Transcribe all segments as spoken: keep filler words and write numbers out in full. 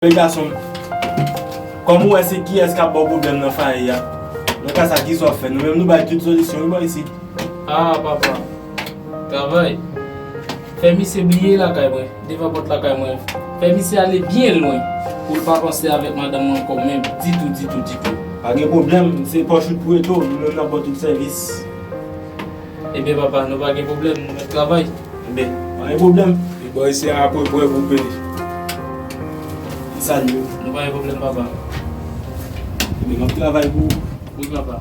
Wi gason m, kòm ou wè se kiyès k ap ba w pwoblèm nan fayi a. Nan ka sa, kisa w ap fè? Nou menm nou bay tout solisyon wi bò isit. Ah papa, travay. Fè misye bliye lakay mwen, devan pòt lakay mwen. Fè misye ale byen lwen pou l pa panse avèk madanm mwen ankò menm ditou, ditou, ditou. Pa gen pwoblèm, se pòch ou t pou rete w, nou menm n ap ba w tout sèvis. Ebyen papa, nou pa gen pwoblèm, nou mèt travay. Ebyen, pa gen pwoblèm. Li bò isi a apre prè koupe li. Li salye w. Nou pa gen pwoblèm papa. Ebyen, m ap travay pou ou. Wi papa.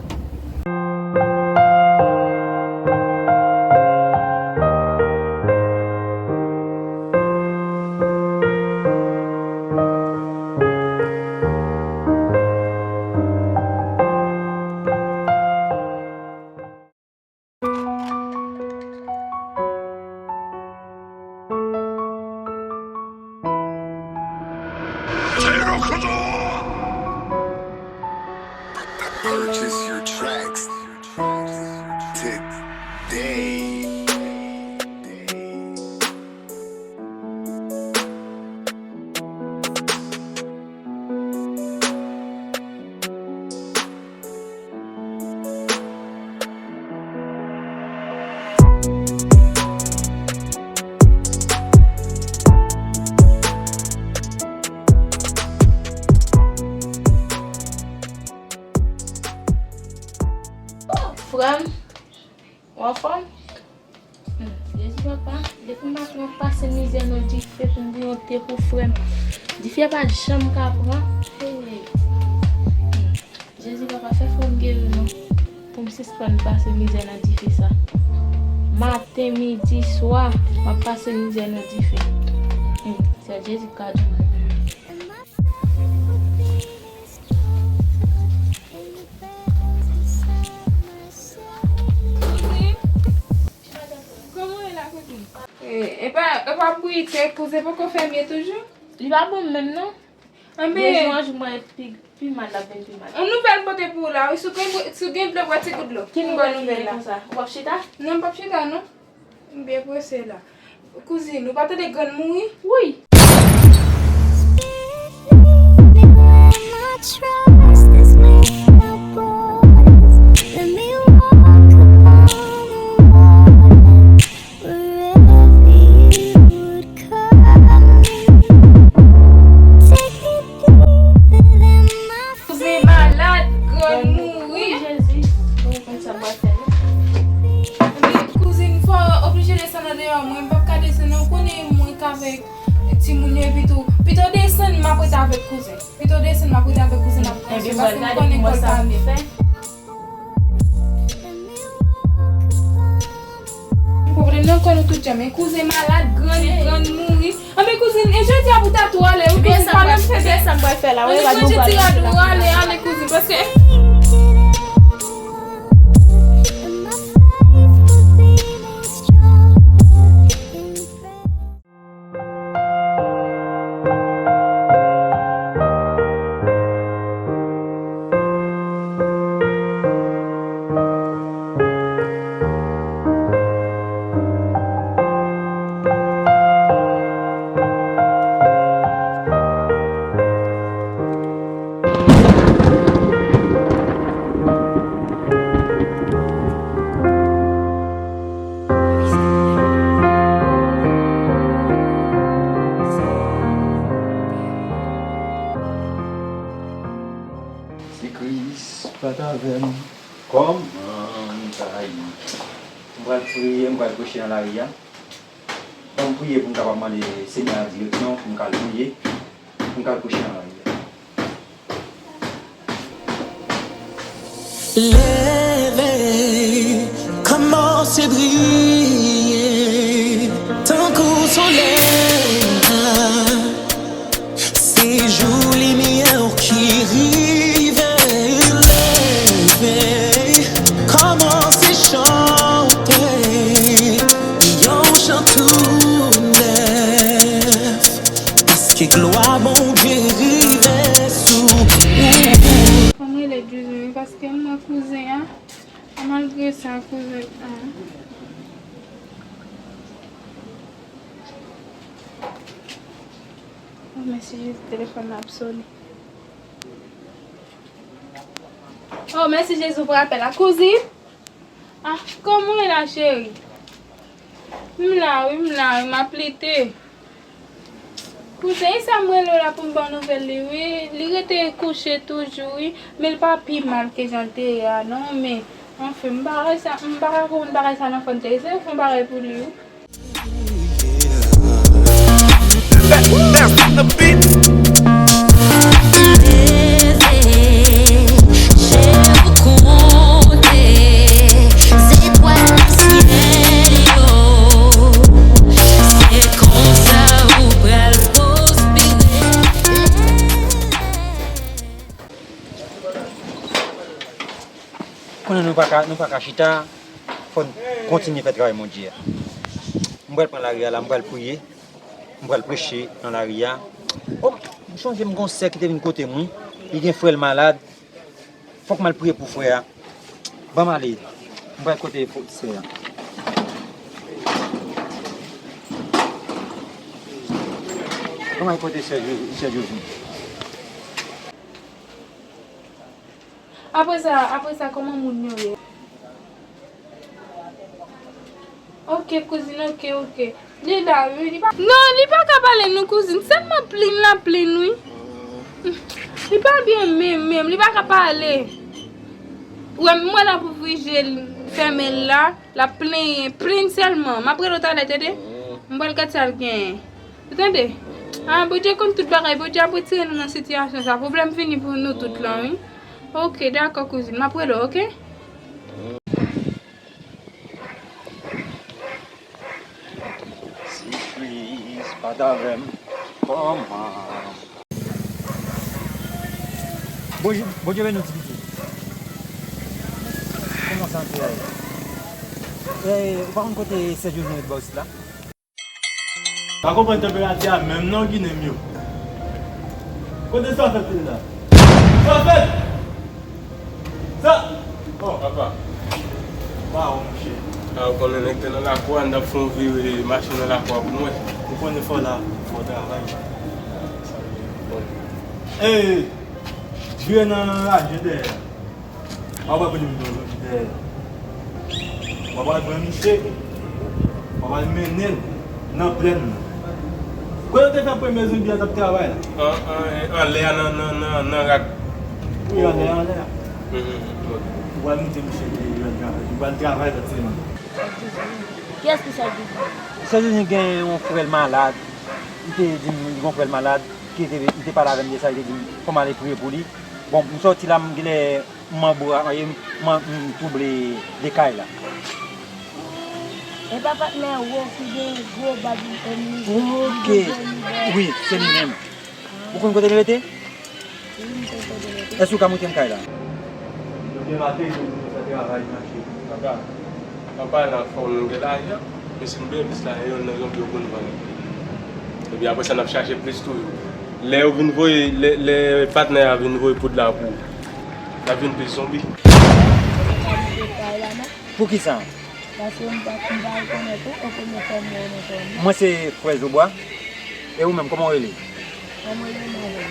Purchase your tracks today. Frè m, ou anfòm? Hmm, Jezi papa, depi maten m ap pase mizè nan dife pou m bouyon te pou frè m. Dife pa janm ka pran. Hey. Hmm, Jezi papa, fè frè m geri non. Pou m sispann pase mizè nan dife sa. Maten, midi, swa, m ap pase mizè nan dife. Hmm, sèl Jezi k ka di m. Kouzin, kòman w ye la, kouzin? E, e pa, e pa bouyi te, kouzin poko fèmen toujou? Li pa bon menm non. Anben, de jou an jou mwen pi, pi mal, l ap vin pi mal. Yon nouvèl pote pou ou la, wi, si w gen, si w gen dlo, bwè ti gout dlo. Ki nouvèl li gen konsa? Ou p ap chita? Non, m p ap chita, non. M byen prese la. Kouzin, ou pa tande grann mouri? Wi. Kouzen malad, grann mouri. Wi, Jezi. Ou konn sa m pral fè, non? Ebyen, kouzin, fò w oblije desann andeyò, mwen, m p ap ka desann, non, ou konnen mwen k avèk timoun yo, epi tou, pito w desann, m ap rete avèk kouzen. Pito w desann, m ap rete avèk kouzen, n ap panse, paske m konnen kò l pa byen. Pwoblèm nan kò nou tout jan, men kouzen malad, grann, grann mouri. Anben kouzin, e jodi a pou ta tou ale, wi kouzin, pa menm fè de. Anben manje ti rad ou, ale, ale kouzin, paske Si Kris pa t avè m, kòman m ta ye? M pral priye, m pral preche nan lari a. Ban m priye pou m kapab mande Senyè a direksyon pou m ka al priye, pou m ka al preche nan lari a. Leve, kòmanse briye, tankou solèy la. Se jou limyè w ki rive, leve, kòmanse chante yon chan tou nèf, paske glwa Bondye rive sou ou. Fò m rele Djouzi wi, paske m wè kouzen an, malgre sa, kouzen an. Bon, Mèsi Jezi, telefòn nan ap sonnen. Oh, mèsi Jezi pou apèl la. Kouzin? Ah, kòman w ye la, cheri? M la, wi, m la, wi, m ap lite. Kouzen, e sa m rele w la pou m ba w nouvèl li, wi. Li rete kouche toujou, wi. Men l pa pi mal ke jan l te ye a, non. Men, anfen, m pa wè sa, m pa ka konprann bagay sa nan fò n te ye. Se yon fon bagay pou li, wi. Konnen nou pa ka, nou pa ka chita, fò n kontinye fè travay Bondye a. M pral pran lari a la, m pral priye, m pral preche nan lari a. O, m sonje m gon sè ki te vin kote m, wi. Li gen frè l malad. Fòk m al priye pou frè a. Ban m ale. M pral kote fo-, sè a. Ban m al kote sè Jo-, sè Jozye. Apre sa, apre sa, kòman moun yo ye? Ok, kouzin, ok, ok. Li la, wi, li pa. Non, li pa ka pale, non, kouzin. Sèlman plenn l ap plenn, wi. Li pa byen menm, menm. Li pa ka pale. Ou wè, m wè l ap ouvri je l, fèmen l la. L ap plenyen, plenn sèlman. M ap rele w talè, tande? M pral gad sa l genyen. Ou tande? Ah, Bondye konn tout bagay. Bondye ap retire nou nan sitiyasyon sa. Pwoblèm fini pou nou tout la, wi. Ok, dakò, kouzin. M ap rele w, ok? Si Kris pa t avè m, kòman? Bondye, Bondye beni w, ti pitit. Kòman santi a ye? Eh, ou pa konn kote sè Jozye met ba w isit la? Pa konprann tanperati a menm non, Ginen m yo. Kote sa fèt la? Sa fèt? Sa? Oh, papa. Waw, monchè. A, ou konnen nèg te nan lakou a, n t ap fè yon vire machin nan lakou a pou nou wè. Ou konnen fò la, fò travay. Bon. Ey, vire nan raje dèyè a. W ap wè kote m te jodi dèyè. W ap al pran misye. W ap al mennen l nan plèn nan. Kote w te fè premye zonbi a t ap travay la? An, an, anlè a nan, nan, nan, nan rak. Wi, anlè a, anlè a. Mhm, mhm, ok. Ou pral montre misye ke li pral travay, li pral travay lòt semèn. Kiyès ki sè Jozye? Sè Jozye gen yon frè l malad. Li te di m li gen yon frè l malad, ki te, li te pale avè m de sa, li te di m fò m ale priye pou li. Bon, m sòti la, m genlè M anbo a, m, m twouble de kay la. E pa patnè wo ki gen gwo bab, em, Ok. Wi, se li menm. Ou konn kote li rete? Wi, m konn kote li rete. Èske ou ka montre m kay la? Demen maten, nou fè travay mache. Papa, anpale nan fòm nou gen lajan, men si nou bezwen plis lajan, youn nan zonbi yo konn vann li. Epi apre sa, n ap chache plis toujou. Lè yo vin voye, lè, lè patnè a vin voye poud la pou ou, n ap vin plis zonbi. Poukisa? Paske m pa, m pa rekonèt ou, e premye fwa m wè w nan fòm. Mwen se frè Zobwa. E ou menm, kòman w rele? Mwen, mwen rele Mawon.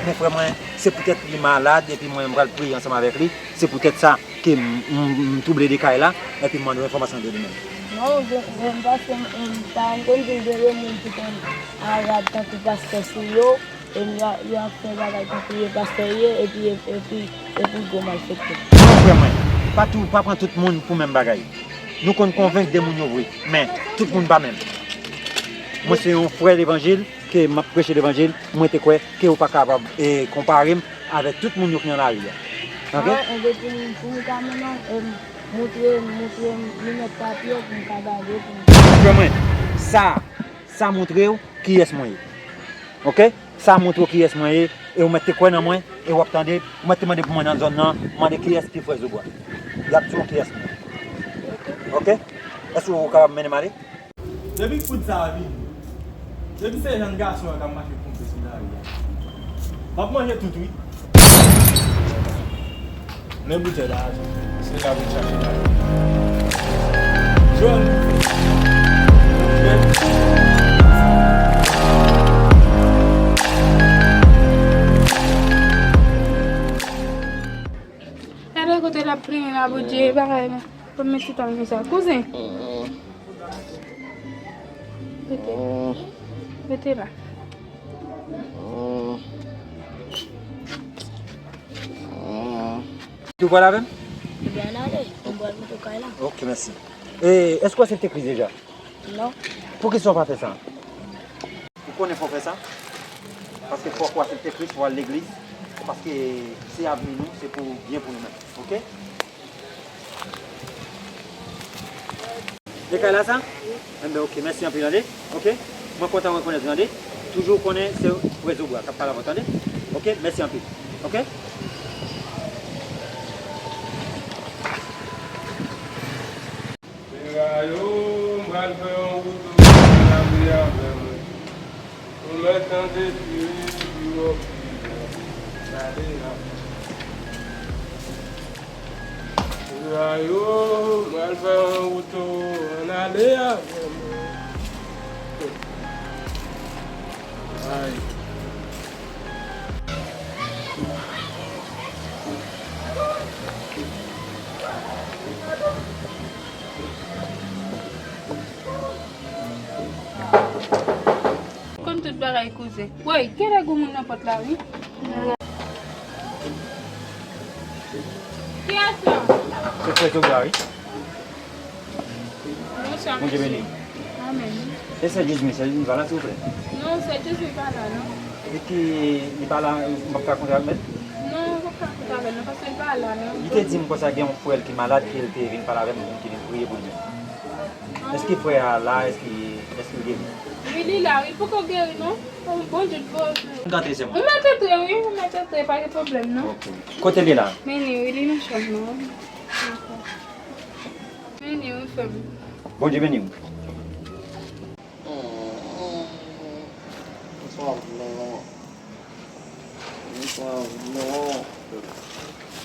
Men frè mwen, se poutèt li malad, epi mwen, m pral priye ansanm avèk li. Se poutèt sa ke m, m, m twouble de kay la, epi m mande w enfòmasyon de li menm. Non, m, m, m, paske m, m pa konn di gen de moun ki konn arab, tankou pastè sou yo, e yo, yo ap fè bagay tankou yo pastè ye, epi, epi, epi gwo malfektè. Non, frè mwen, pa tou, pa pran tout moun pou menm bagay. Nou konn konvenk de moun yo vre, men tout moun pa menm. Mwen se yon frè levanjil, ke m ap preche levanjil, mwen te kwè ke ou pa kapab, e, konpare m avèk tout moun yo ki nan lari a. Ok? Mwen, e, depi m, pou m ka mennen w, e, montre m, montre m, li mèt papye pou m ka gade pou m. Frè mwen, sa, sa montre w kiyès mwen ye. Ok? Sa montre w kiyès mwen ye, e ou mèt te kwè nan mwen, e w ap tande, ou mèt te mande pou mwen nan zòn nan, mande kiyès ki frè Zobwa. Y ap di w kiyès mwen ye. Ok? Èske ou kapab mennen m ale? Depi poud sa a vini, depi se jèn gason yo k ap mache ponpe sou lari a, m ap manje tout wi. Men boutèy la, se la pou n chache la. Jwenn. Jwenn. Vini la, Bondye, bagay la. Pou m mete tan konsa. Kouzen. Rete. Rete la. Ou pral avè m? Ebyen, ann ale. M pral monte kay la. Ok, mèsi. E, èske w aksepte Kris deja? Non. Poukisa w pa fè sa? Ou konnen fò w fè sa? Paske fòk ou aksepte Kris, fò w al legliz. Paske se avni nou, se pou byen pou nou menm. Ok? E kay la sa? Enben, ok, mèsi anpil, tande. Ok? Mwen kontan rekonèt ou, tande. Toujou konnen se Frè Zobra k ap pale avè w, tande. Ok? Mèsi anpil. Ok? Rayo, m pral fè yon wout, ou pral ale avè mwen. Ou mèt tande pi, pi wòk, pi wòk. Gade la. Rayo, m pral fè yon wout, ann ale avè mwen. Ay. Konn tout bagay, kouzen. Woy, genlè gon moun nan pòt la, wi. Kiyès la? Se Frè Zobra, wi. Bonswa, mesye. Bondye beni w. Amèn. E sè Jezmi, sè Jezmi pa la, silvouplè? Non, sè Jezmi pa la, non. E ki, li pa la, m p ap ka kontre avè l? Non, ou p ap ka kontre avè l, non, paske li pa la, non. Li te di m konsa gen yon frè l ki malad, ke l te vin pale avè m, pou m te vin priye pou li menm. Èske frè a la? Èske, èske l geri? Wi, li la, wi, li poko geri, non. Bondye, Bondye. M ka antre sèlman? Ou mèt antre, wi, ou mèt antre, pa gen pwoblèm, non. Ok. Kote l ye la? Men li, wi, li nan chanm nan. Men li, wi, frè m. Bondye beni w.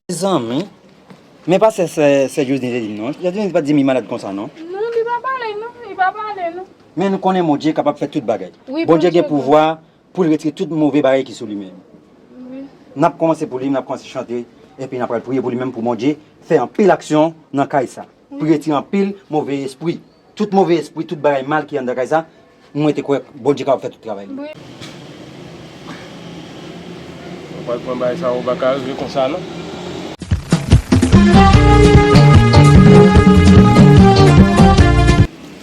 Mezanmi, men pa sè, sè, sè Jozlin te di m non. Jozlin pa t di m li malad konsa non. Non, li pa pale non, li pa pale non. Men nou konnen Bondye kapab fè tout bagay. Wi, Bondye gen pouvwa pou l retire tout move bagay ki sou li menm. Wi. N ap kòmanse pou li, n ap kòmanse chante, epi n ap pral priye pou li menm, pou Bondye fè anpil aksyon nan kay sa. Wi. Pou retire anpil move espri. Tout move espri, tout bagay mal ki anndan kay sa, mwen te kwè Bondye kapab fè tout travay li. Wi. Ou pral pran bagay sa, ou pa ka rive konsa non.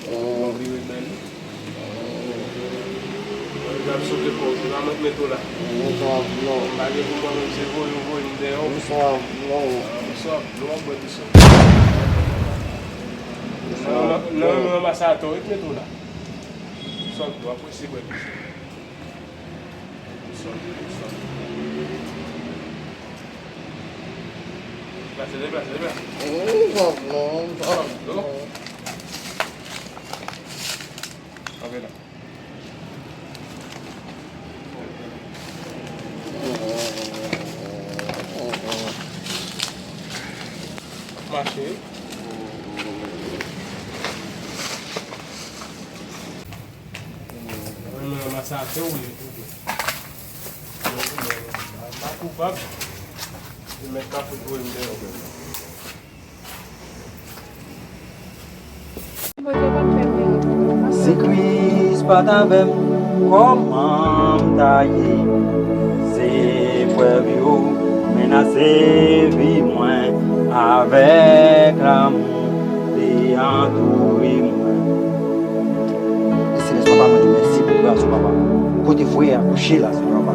Ou vire bèl. Ou ap sote kò w, se pa mwen k mete w la. M pa gen pou mwen menm, se voye ou voye m dèyè w. M swav dlo. M swav dlo, m ap bwè dlo. Nan, nan, nan, nan, anba sa atò, wi k mete w la. M swav dlo, ap resi bwè dlo. M swav dlo, m swav dlo. Deplase, deplase, deplase. M swav dlo, m swav dlo. Kanpe la. Mache. Mwen, mwen, mwen, sa te ou ye, tou. M pa koupab. Li mèt ka fout voye m deyò. Si Kris pa t avè m, kòman m ta ye? Zeprèv yo menase vi mwen, avèk lanmou li antoure mwen. Senyè Papa, mwen di w mèsi pou grasyon, Papa. Kote frè a kouche la, Senyè Papa.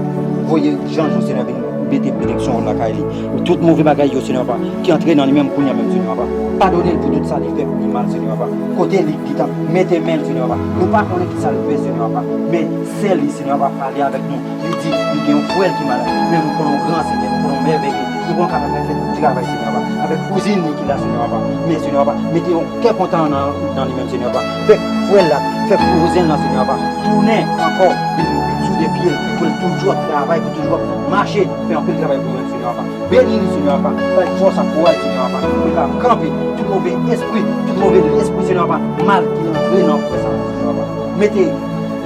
Voye zanj ou, Senyè, vin mete pwoteksyon w lakay li. Tout move bagay yo, Senyè Papa, ki antre nan li menm kounye a menm, Senyè Papa. Padone l pou tout sa li fè pou li mal, Senyè Papa. Kote li gentan mete men l, Senyè Papa. Nou pa konnen ki sa l fè, Senyè Papa. Men sè li, Senyè Papa, pale avèk nou. Li di, li gen yon frè l ki malad. Men nou konnen w gran, Senyè. Nou konnen w mèveye. Nou konnen w kapab fè tout travay, Senyè Papa. Avèk kouzin li ki la, Senyè Papa. Men, Senyè Papa, mete yon kè kontan nan, nan li menm, Senyè Papa. Fè frè l la, fè kouzen l lan, Senyè Papa, tounen ankò, vin sou de pye l, pou l toujou ap travay, pou l toujou ap mache, fè anpil travay pou ou menm, Senyè Papa. Beni li, Senyè Papa. Bay fòs ak kouraj, Senyè Papa. Pou l ka kanpe tout move espri, tout move lespri, Senyè Papa, mal ki antre nan frè sa, Senyè Papa. Mete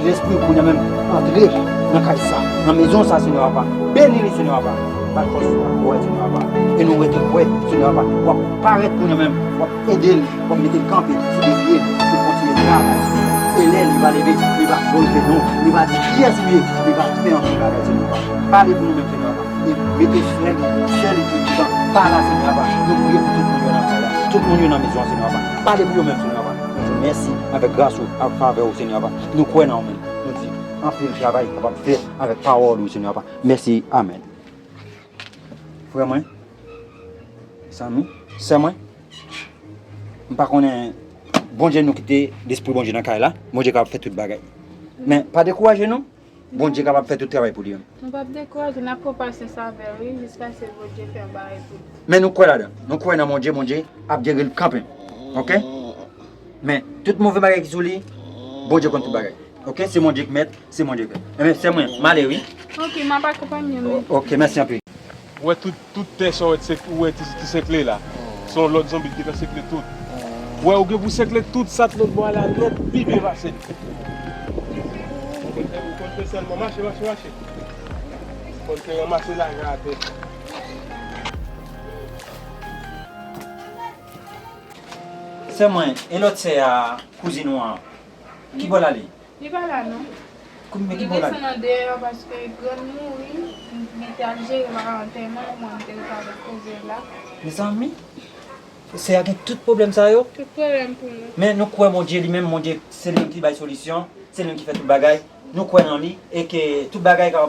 lespri w kounye a menm antre nan kay sa, nan mezon sa, Senyè Papa. Beni li, Senyè Papa. Ba l fòs, ba l kouraj, Senyè Papa. E nou rete kwè, Senyè Papa, w ap parèt pou nou menm, w ap ede l, w ap mete l kanpe sou de pye l pou l kontinye travay, Senyè Papa. E lè li va leve, li va glorifye non w, li va di kiyès li ye, li va fè anpil bagay, Senyè Papa. Pale pou nou menm, Senyè Papa. E mete frè li, sè li ki vivan pa la, Senyè Papa. Nou priye pou tout moun yo nan kay la, tout moun yo nan mezon an, Senyè Papa. Pale pou yo menm, Senyè Papa. Nou di w mèsi avèk gras ou, avèk favè ou, Senyè Papa. Nou kwè nan ou menm. Nou di anpil travay kapab fèt avèk pawòl ou, Senyè Papa. Mèsi. Amèn. Frè mwen, zanmi, sè mwen, m pa konnen, Bondye, nou kite lespri Bondye nan kay la. Bondye kapab fè tout bagay. Men pa dekouraje non. Bondye kapab fè tout travay pou li menm. Nou p ap dekouraje, n ap pran pasyans avè l, wi, jiskaske Bondye fè yon bagay pou li. Men nou kwè ladan. Nou kwè nan Bondye, Bondye ap geri l kanmenm. Oke? Men tout move bagay ki sou li, Bondye konn tout bagay. Oke? Se Bondye ki mèt, se Bondye ki fè. Enben, sè mwen, m ale, wi. Oke, m ap akonpanye w, men. Oke, mèsi anpil. Ou wè tout, tout tè sa w wè, ou wè ki, ki sèkle la. Se yon lòt zonbi ki gentan sèkle tout. Ou wè, ou gen pou sèkle tout sa t lòt bò a la nèt, pi byen pase. Ou konn fè, ou konn fè sèlman. Mache, mache, mache. Ou konn fè ranmase lajan atè. Sè mwen, e lòt sè a, kouzin ou an, ki bò l ale? Li pa la non. Kou-, men ki bò l ale? Li desann andeyò paske grann mouri, li te al jere bagay antèman, mwen m te ret avèk kouzen l la. Mezanmi, sè a gen tout pwoblèm sa yo? Tout pwoblèm pou nou. Men nou kwè Bondye li menm, Bondye se li menm ki bay solisyon, se li menm ki fè tout bagay. Nou kwè nan li e ke tout bagay ka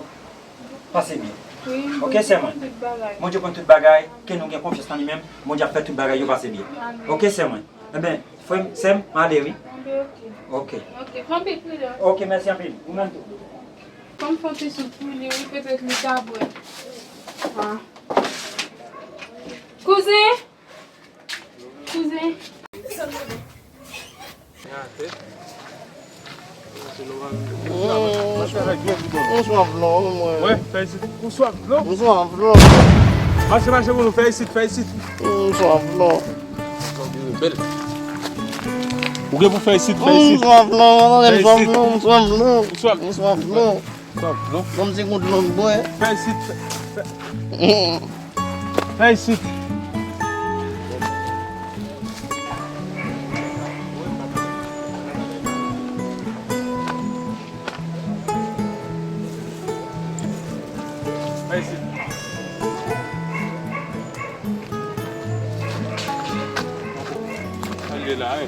pase byen. Wi, oke, sè mwen. Bondye konn tout bagay. Bondye konn tout bagay, ke nou gen konfyans nan li menm, Bondye ap fè tout bagay yo pase byen. Amèn. Oke, sè mwen. Enben, frè m, sè m, m ale wi. Enben, oke. Oke. Oke, fè anpil pridans. Oke, mèsi anpil. Ou menm tou. Fò m fè yon ti souf pou li, wi, petèt li ka bwè. Ah. Kouzen! Kouzen! Ou swaf non, mwen. Wè, fè isit. Ou swaf non? M swaf non. Mache, mache pou nou, fè isit, fè isit. M swaf non. Bèl. Ou gen pou fè isit, fè isit. M swaf non, m swaf non, m swaf non. Ou swaf? M swaf non. Swaf non. Ban m ti gout dlo m bwè. Fè isit, fè, fè. Fè isit. Fè isit. Al ye la, wi.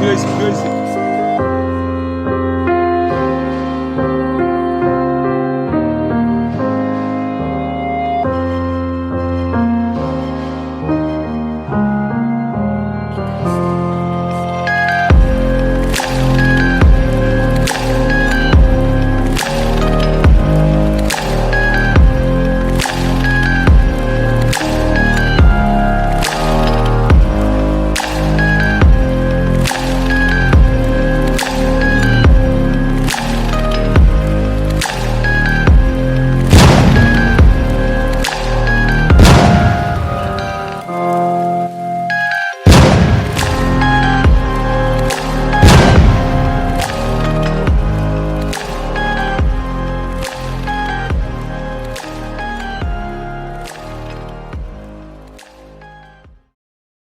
Vire isit, vire isit.